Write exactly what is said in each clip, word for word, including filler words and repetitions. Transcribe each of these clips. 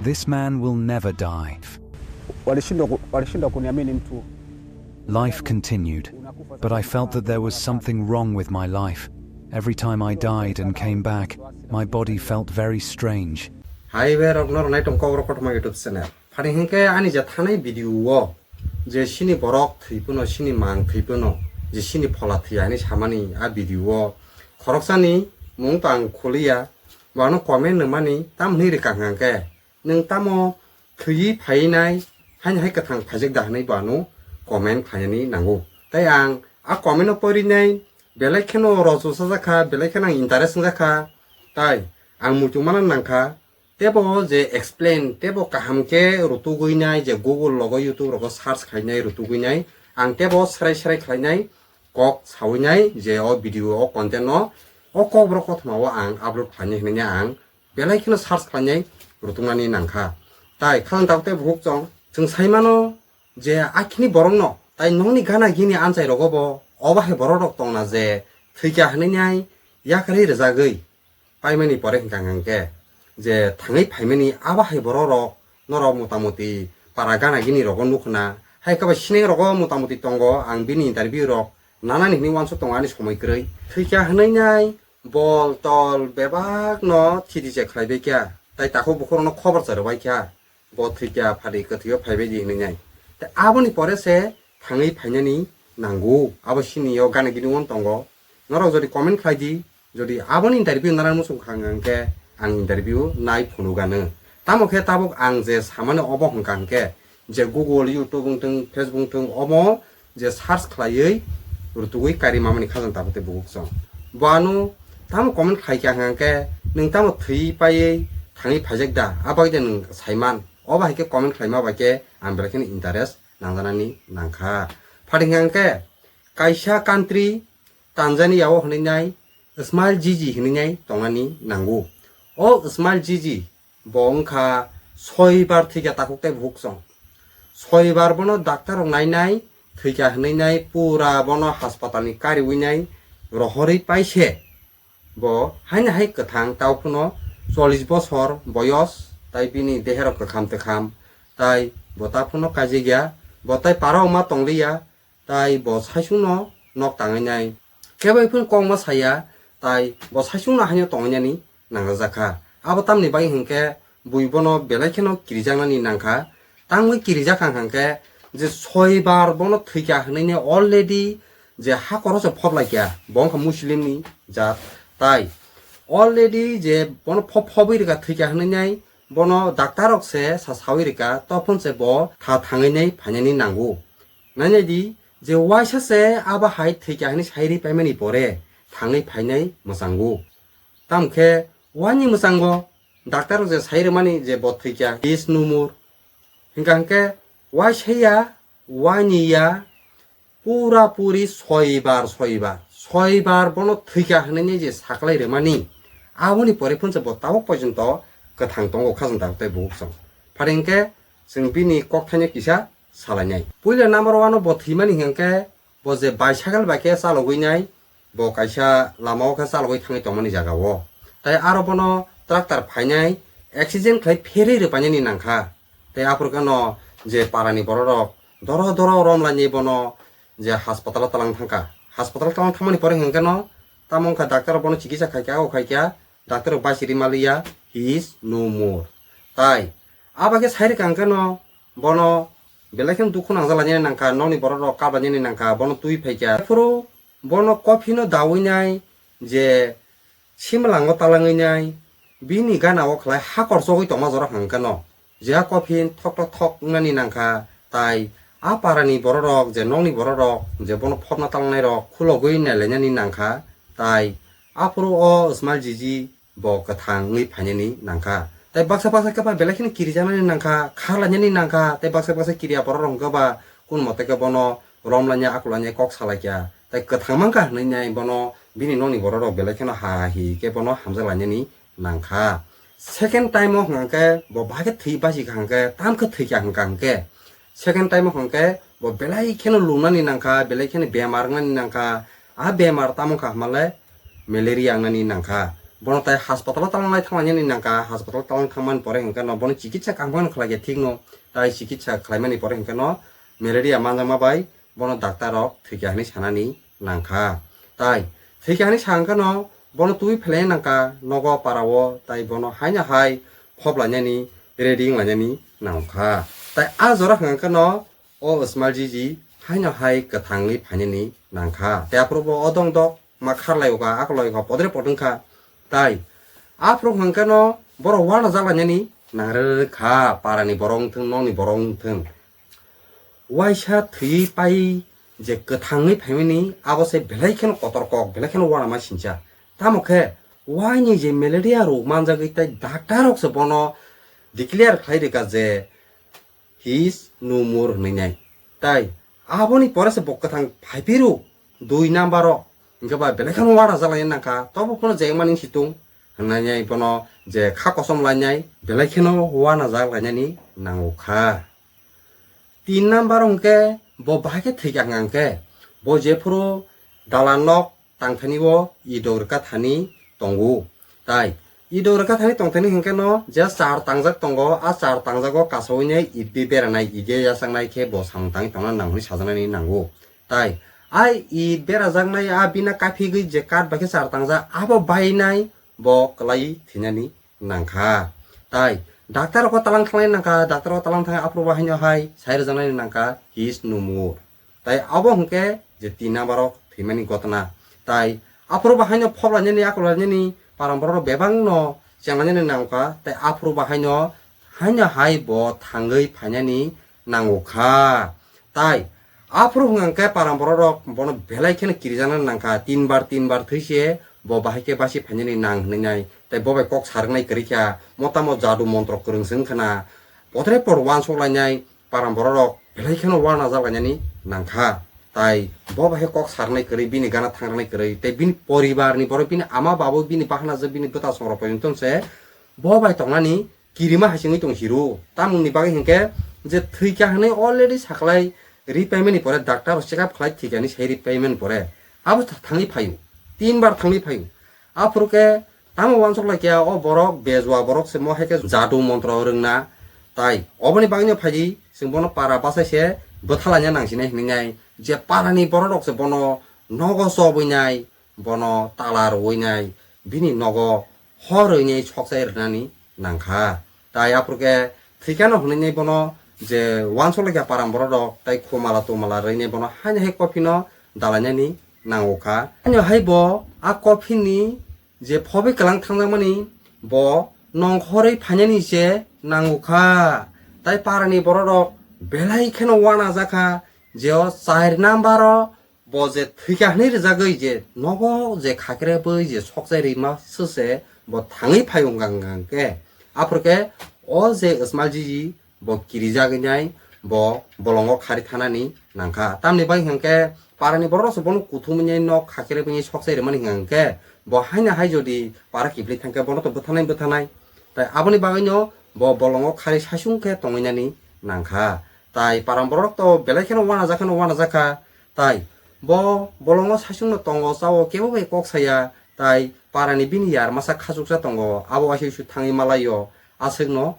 This man will never die. Walishinda ku-, walishinda kunia minim tu. Life continued, but I felt that there was something wrong with my life. Every time I died and came back, my body felt very strange. Hai berok norok naitom Kokborok kothoma YouTube channel. Phani hinkhe ani je thanai video o je sini borok thwi phano, sini mang thwi phano, je sini phola thwi ani samani a video o khoroksani mung to ang khuliya, bono comment nangmani tamni rika hwnkhe nwng tamo thwiwi phainai, haini hai kwthang phaijak da hwnwi bo ano comment khlainani nango. Tai ang a comment no porinai belai kheno rochor sajak kha, belai kheno ang interest wngjak kha, tai ang muitu mana nang kha. Tebo je explain, tebo kaham khe rutugwi nai, je Google logo, YouTube rogo search khainai rutugwi nai, ang tebo srai srai khlainai kok sawi nai je o video o content no o Kokborok kothoma o ang upload khlainai hwnwi ang belai kheno search khlainai rutuknani nangkha. Tai khajang tabuk tei bukhuk chwng, chwng sai mano je akhini borokno tai nokni gana gini anchai rogo bo obo hai borok rok tongna je thwikha hwnwi nai yakarwi rwjagwi paimani pore hwnkha hwnkhe je thangwi phaimani abo hai borok rok norok motamoti para gana gini rogo nukhna, hai khe bai sineng rogo motamoti tongo, ang bini interview rok nanani hwnwi uansuk tongo ani somoi kwrwi. Thwikha hwnwi nai bol tol bebak no thiti se khlai bai kha, tai takhuk bukhuk rok no khobor cha rwbai kha, bo thwikha phadi kwthwio phaibai di hwnwi nai. Tai aboni pore se thangwi phainani nango, abo sini o gana gini uan tongo. Norok jodi comment khlai di, jodi aboni interview nana muchung kha hwnkhe ang interview nai phunukgano. Tamo khe tabuk ang je samani obo hwnkha hwnkhe je Google, YouTube wngthung, Facebook wngthung, omo je search khlaiwi rutugwi kari mamani khajang tabuk tei bukhuk chwng. Bo ano tamo comment khlai kha hwnkha hwnkhe nwng tamo thwi paiwi thangwi phaijak da, a bagwi de nwng saiman. Obo hai khe comment khlaima bai khe ang belai kheno interest nangjanani nangkha. Phadi hwnkha hwnkhe kaisa country Tanzania o hwnwi nai Smile Gigi hwnwi nai tongnani nango. O Smile Gigi bo wngkha soibar thwikha takhuk tei bukhuk chwng. Soibar bono doctor rok nainai thwikha hwnwi nai pura bono haspatal ni kariwi nai rohorwi paise. Bo haino hai kwthang tao phano chollish bosor boyos tai bini deherok kwkham twkham tai bo ta phano kaijak ya, bo tai para wngma tongliya. Tai bo saichungno nok tangwi nai. Kebo phano kokma saya, tai bo saichungno haino tongwi nani nangjakha. Abo tamni bagwi hwnkhe bui bono belai kheno kirijaknani nangkha. Tangwi kirijak hang hangkhe je soibar bono thwikha hwnwi ne already je hakoro se phoblaikha, bo wngkha Muslimni jat. Tai already je bono phob phobwi rwkha thwikha hwnwi nai, bono doctor rok se sa sawi rwkha, tophon se bo tha thangwi nai phainani nango. Nainai di je waisa se abo hai thwikha hwnwi sai rwi paimani pore thangwi phainai mwchango. Tamo khe waini mwchango doctor rok je sai rwmani je bo thwikha, his no more. Hwnkha hwnkhe waisa ya, waini ya, pura puri soibar, soibar, soibar bono thwikha hwnwi je saklai rwmani, aboni pore phunsa bo tabuk pojonto kwthang tongo khajang tabuk tei bukhuk chwng. Phari hwnkhe chwng bini kokthaino kisa salainai. Puila number one o bo thwimani hwnkhe bo je bicycle bai khe chalogwi nai, bo kaisa lama o khe chalogwi thangwi tongmani jaga o. Tai aro bono tractor phainai accident khlai pherwi rwpainani nangkha. Tai aphuru khe no je parani borok rok doro doro rom lainai bono je hospital o twlang thangkha. Hospital o twlang thangmani pore hwnkhe no tamo wngkha doctor bono chikitsa khaikha, o khaikha, doctor bo bachiri maliya, he is no more. Tai abo khe sai rwkha hwnkhe no bono belai kheno dukhu nangjak lainani nangkha, nokni borok rok kap lainani nangkha, bono twi phaikha. Aphuru bono coffin o dawi nai je simlango talangwi nai bini gana o khlai hakor chogwi tongma jorok hwnkhe no je a coffin thok thok thok wngnani nangkha, tai a parani borok rok je nokni borok rok je bono phobna talangnai rok khulogwi nailainani nangkha, tai aphuru o Smile Gigi bo kwthang wngwi phainani nangkha. Tai baksa baksa khe pha belai kheno kirijaknani nangkha, kha lainani nangkha, tai baksa baksa kiriya borok rok hwnkhe ba kun mote khe bono rom lainai, akulani kok salaikha. Tai kwthang mankha hwnwi nai bono bini nokni borok rok belai kheno ha hi khe bono hamjak lainani nangkha. Second time o hwnkha khe bo bahai khe thwi bachikha hwnkhe, tam khe thwikha hwnkha hwnkhe, second time o hwnkhe bo belai kheno lungnani nangkha, belai kheno bemar wngnani nangkha. A bemar tamo wngkha hwnmale malaria wngnani nangkha. Bono tai hospital o talang lai thanglainani nangkha, hospital talang thangmani pore hwnkhe no bono chikitsa kaham khe no khlai khe thik no, tai chikitsa khlaimani pore hwnkhe no malaria manjakma bai bono doctor rok thwikha hinwi sanani nangkha. Tai thwikha hinwi sa hwnkhe no bono twi phailai nangkha nogo para o, tai bono haino hai phop lainani, ready wng lainani nangkha. Tai a jora hwnkhe no o Ismail Jiji haino hai kwthangwi phainani nangkha. Tai aphuru bo odong dok ma kharlai oka, akolai oka, podre pod wngkha. Tai aphuru hwnkhe no borok uanajaklainani nangrwkha, parani borok wngthwng, nokni borok wngthwng. Waisa thwiwi pai je kwthangwi phaimani abo se belai kheno kotor kok, belai kheno uanama sincha. Tamo khe waini je malaria rok manjagwi tai doctor rok se bono declare khlai rwkha je he is no more hwnwi nai. Tai aboni pore se bo kwthang phaiphiro dui number o, hwnkhe ba belai kheno uanajaklaina nangkha, tobo phano jengmani situng hwnwi nai bono je kha kosom lainai belai kheno uanajaklainani nango kha. Tin number o hwnkhe bo bahai khe thwikha hwnkha hwnkhe bo jephuru dalan nok tangthani o idok rwkha thani tongo. Tai idok rwkha thani tongthani hwnkhe no je char tangjak tongo, a char tangjago kasawi nai it bi beranai, it ye yachaknai khe bo samung tangwi tongna nang hwnwi sajaknani nango. Tai a it berajaknai a bina kaphigwi je kath bai khe char tangjak abo bainai bo kwlai thwinani nangkha. Tai doctor rok talang thanglai nangkha, doctor rok talang thang aphuru bo haino hai sai rwjaknai nangkha he is no more. Tai abo hwnkhe je tin number o thwimani gotna. Tai aphuru bo haino phoblainani, akwlainani, parang borok rok bebak no chenglainani nangkha. Tai aphuru bo haino, haino hai bo thangwi phainani nango kha. Tai aphuru hwnkha hwnkhe parang borok rok bono belai kheno kirijakna nangkha, tin bar tin bar thwi se bo bahai khe basi phainani nang hwnwi nai. Tai bo bai kok sarwknai kwrwi kha, motamo jadu montro kwrwng se wngkha na, potre por uansuk lainai parang borok rok belai kheno uanajaklainani nangkha. Tai bo bahai kok sarwknai kwrwi, bini gana thangrwnai kwrwi, tei bini poribar ni borok, bini ama babu, bini bahanajwk, bini bwtasong rok poito se bo bai tongnani kirima hai se wngwi tong hiro. Tamoni bagwi hinkhe je thwikha hwnwi already sakhlai ri paimani pore, doctor rok check up khlai thwikha hinwi sai ri paimani pore abo tha-, thangwi phaio, tin bar thangwi phaio. Aphuru khe tamo uansuk lai khe o borok bejua borok se mo hai khe jadu montro rwngna. Tai oboni bagwino phaidi chwng bono para bachai se bwthalaina nangsinai hinwi nai, je parani borok rok se bono nogo chobwi nai, bono tala rwui nai, bini nogo hor rwinai sokchai rwnani nangkha. Tai aphuru khe thwikhano hwnwi bono je uansuk laikha parang borok rok tai khumala tumala rwinai bono haino hai coffee no dalainani nango kha. Haino hai bo a coffee ni je phobwi kwlang thangjakmani bo nongkhorwi phainani se nango kha. Tai parani borok rok belai kheno uanajakha je o char number o bo je thwikha hwnwi rwjagwi je nogo je khakre bwi je sokchai rima sese bo thangwi phaio hwnkha hwnkha khe, aphuru khe o je Ismail Jiji bo kirijagwi nai bo bolongo khari thanani nangkha. Tamni bagwi hwnkha khe parani borok rok se bono kuthumwi nai nok khakre bwi sokchai rwmani hwnkha hwnkhe bo haino hai jodi para kiphilwi thangkhe bono to bwthanai bwthanai. Tai aboni bagwino bo bolongo khari saichung khe tongwi nani nangkha. Tai parang borok to belai kheno uanajak kheno uanajak kha. Tai bo bolongo saichungno tongo, chao, kebo bai kok saya. Tai parani bini yar masa khachuksa tongo, abo waisa waisa thangwi malaio, aswkno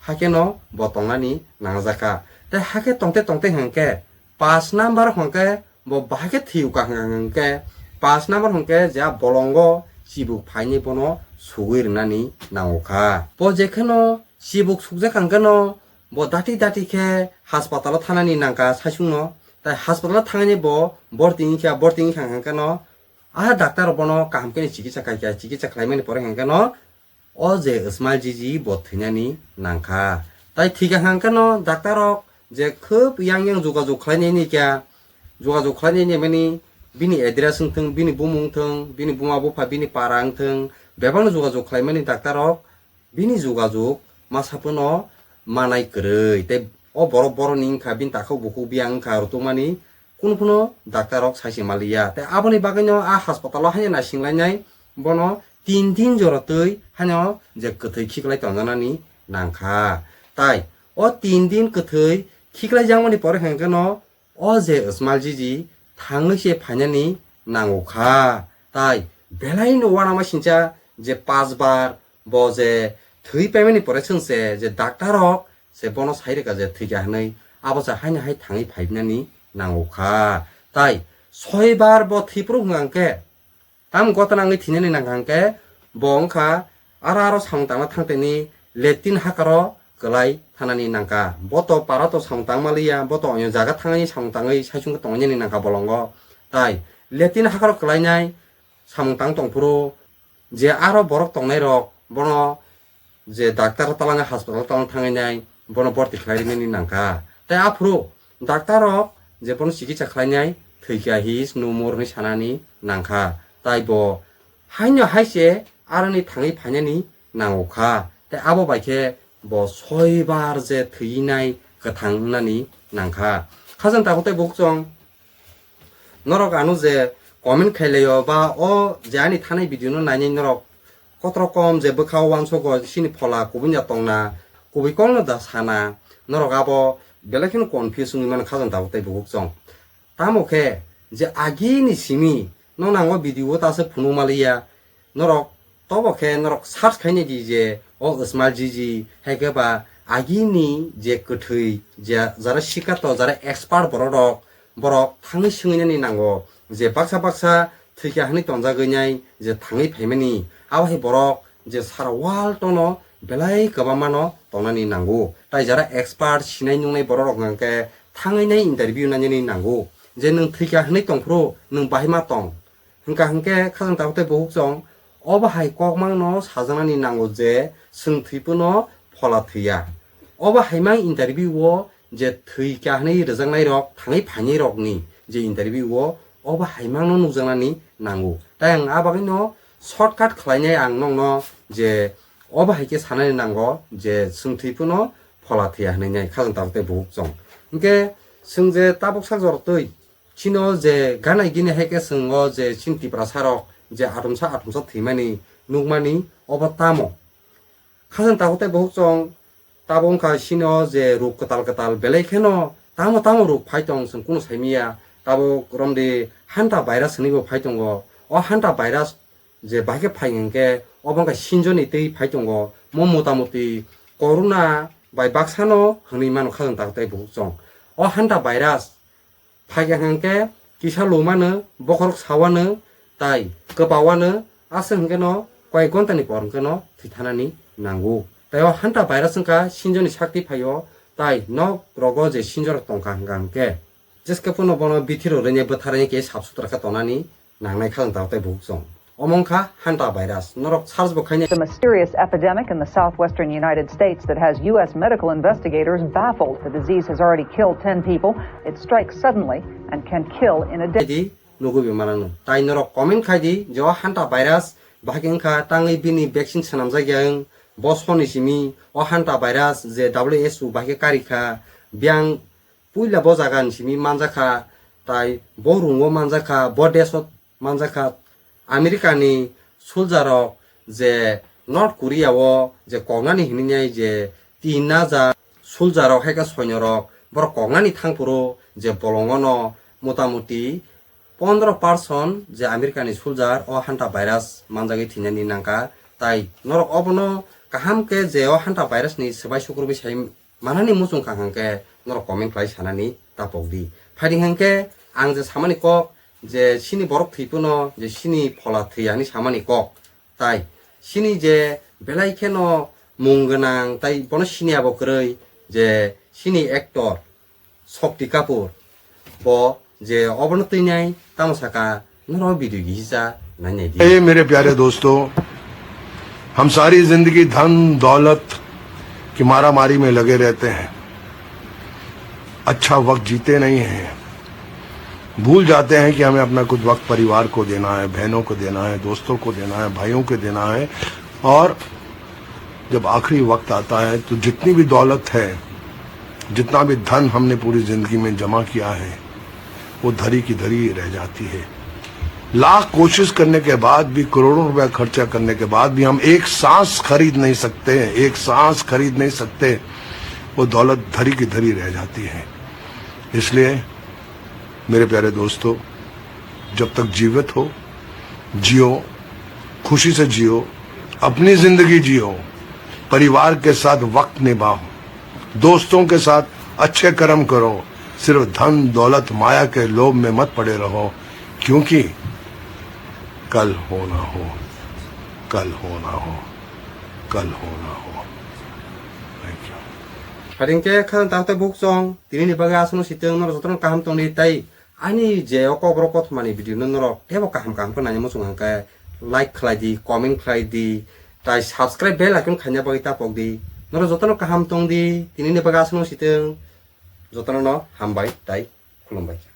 hakheno bo tongnani nangjak kha. Tai hakhe tongte tongte hwnkhe pas number hwnkhe bo bahai khe thwiyo kha hwnkhe, pas number hwnkhe je a bolongo chibuk phainwi bono sugwi rwnani nango kha. Bo jekheno chibuk sukjak hwnkhe no bo dati dati khe haspatalo thanani nangkha saichungno. Tai haspatalo thangwi bo borti wngkha, borti wngkha hwnkhe no a doctor rok bono kaham khe chikitsa khaikha, chikitsa khlaimani pore hwnkhe no o je Ismail Jiji bo thwinani nangkha. Tai thwikha hwnkhe no doctor rok je khub yang yang jogajog khlainani kha, jogajog khlainani mani bini address wngthwng, bini bumung wngthwng, bini buma bupha, bini para wngthwng, bebakno jogajog khlaimani doctor rok bini jogajog masa phano manai kwrwi, tei o borok borokni wngkha, bini takhuk bukhuk biyang wngkha, rwtwkmani kunu kunu doctor rok sai se maliya. Tei aboni bagwino a haspatalo haino naisinglainai bono tin tin jora twi haino je kwthwi khiklai tonjaknani nangkha. Tai o tin din kwthwi khiklai jakmani pore hwnkhe no o je Ismail Jiji thangwi se phainani nango kha. Tai belai no uanama sincha je pas bar bo je thwi paimani pore chwng se je doctor rok se bono sai rwkha je thwikha hwnwi, abo se haino hai thangwi phainani nango kha. Tai soi bar bo thwi phuru hwnkha hwnkhe, tam gotna wngwi thinani nangkha hwnkhe, bo wngkha aro aro samung tangna thangtini latrine hakaro kwlai thanani nangkha. Bo to para to samung tangma liya, bo to oino jaga thangwi samung tangwi saichung tongnani nangkha bolongo. Tai latrine hakaro kwlainai samung tang tongphuru je aro borok tongnairok bono je doctor talangwi hospital talang thangwi nai bono borti khlai rinani nangkha. Tai aphuru doctor rok je bono chikitsa khlainai thwikha hi pneumonia hinwi sanani nangkha. Tai bo haino hai se aroni thangwi phainani nango kha. Tai abo bai khe bo soi bar je thwinai kwthang wngnani nangkha. Khajang tabuk tei bukchong norok ano je comment khailaio ba o je ani thanai video no nainai norok kotro kom je bwkha o uansogo chini phola kubui ya tongna, kubui kokno da sana, norok abo belai kheno confuse wngwi mano khajang tabuk tei bukchong. Tamo khe je agini simi no nango video o ta se phunuk maliya, norok tobo khe norok search khainai di je o Ismail Jiji hai khe ba agini je kwthwi je jara sikato jara expert borok rok, borok thangwi swngwi nani nango je baksa baksa thwikha hwnwi tonjagwi nai je thangwi phaimani, abo hai borok je sara world no belai kwbangma no tongnani nango. Tai jara expert sinai nungnai borok rok hwnkhe thangwi nai interview nainani nango je nwng thwikha hwnwi tongphuru nwng bahai ma tong. Hwnkha hwnkhe khajang tabuk tei bukchong obo hai kokmang no sajaknani nango je chwng thwi phano phola thwiya. Obo haimang interview o je thwikha hwnwi rwjaknai rok thangwi phainai rokni je interview o obo haimang no nukjaknani nango. Tai ang a bagwi no shortcut khlainai ang nokno je obo hai khe sanani nango je chwng thwi phano phola thwiya hwnwi nai khajang tabuk tei bukchong. Hwnkhe chwng je tabuk sak jorok twi chino je ganai gini hai khe chwng o je chini Tiprasa rok je atomsa atomsa thwimani nukmani obo tamo? Khajang tabuk tei bukchong tabuk wngkha chini o je ruk kwtal kwtal belai kheno tamo tamo ruk phai tong chwng kunu saimiya. Tabuk romdi hanta virus hwnwi bo phai tongo. O hanta virus je bahai khe phai hwnkhe obo wngkha sinjoni twi phai tongo. Mo motamoti corona bai baksano hwnwi mano khajang tabuk tei bukchong. O hanta virus phaikha hwnkhe kisa lumano, bokhorok sawano, tai kwpawano, aswk hwnkhe no koi ghonta ni por hwnkhe no thwi thanani nango. Tai o hanta virus wngkha sinjoni sakti phaio, tai nok rogo je sinjorok tongkha hwnkha hwnkhe jeske phano bono bithiro rwini bwtharwi khe sap sutra khe tonani nangnai khajang tabuk tei bukchong. Omo wngkha hanta virus. Norok search bo khainai. The mysterious epidemic in the southwestern United States that has U S medical investigators baffled. The disease has already killed ten people. It strikes suddenly and can kill in a day. Di nugwi bi manang no. Tai norok comment khai di je o hanta virus bahai khe wngkha tangwi bini vaccine swnamjak ya wng bo soni simi o hanta virus je W H O bahai khe karikha biyang puila bo jaga ni simi manjakha, tai bo room o manjakha, bo desh o manjakha. America ni soldier rok je North Korea o je koknani hinwi nai je tin hajar soldier rok hai khe soinyo rok borok koknani thangphuru je bolongo no motamoti pondro percent je America ni soldier o hanta virus manjagwi thwinani nangkha. Tai norok obono kaham khe je o hanta virus ni swbai sukrubwi sai manani muchung kha hwnkhe norok comment khlai sanani tapok di. Phaidi hwnkhe ang je samani kok je chini borok thwi phano je chini phola thwiya hinwi samani kok. Tai chini je belai kheno mung gwnang tai bono siniya bo kwrwi je chini actor Shakti Kapoor bo je obono twinai tamo saka norok video gihisa nainai di. ए मेरे प्यारे दोस्तों, हम सारी जिंदगी धन दौलत की मारामारी में लगे रहते हैं, अच्छा वक्त जीते नहीं हैं, भूल जाते हैं कि हमें अपना कुछ वक्त परिवार को देना है, बहनों को देना है, दोस्तों को देना है, भाइयों को देना है। और जब आखिरी वक्त आता है तो जितनी भी दौलत है, जितना भी धन हमने पूरी जिंदगी में जमा किया है, वो धरी की धरी रह जाती है। लाख कोशिश करने के बाद भी, करोड़ों रुपया खर्चा करने के बाद भी हम एक सांस खरीद नहीं सकते, एक सांस खरीद नहीं सकते। वो दौलत धरी की धरी रह जाती है। इसलिए मेरे प्यारे दोस्तों, जब तक जीवित हो, जियो, खुशी से जियो, अपनी जिंदगी जियो, परिवार के साथ वक्त निभाओ, दोस्तों के साथ अच्छे कर्म करो, सिर्फ धन दौलत माया के लोभ में मत पड़े रहो, क्योंकि कल होना हो, कल होना हो, कल होना हो। Thank you. Haring ke khan tarte buk chong, tini ni bagwi aswkno sitwng, norok jotono kaham tongdi tai. Ani je o kokborok kothomani video no norok tebo kaham kaham khe naina muchung hwnkhe like khlai di, comment khlai di, tai subscribe bell icon khaina bagwi tapok di. Norok jotono kaham tong di, tini ni bagwi aswkno sitwng, jotono no hambai tai khulumbai.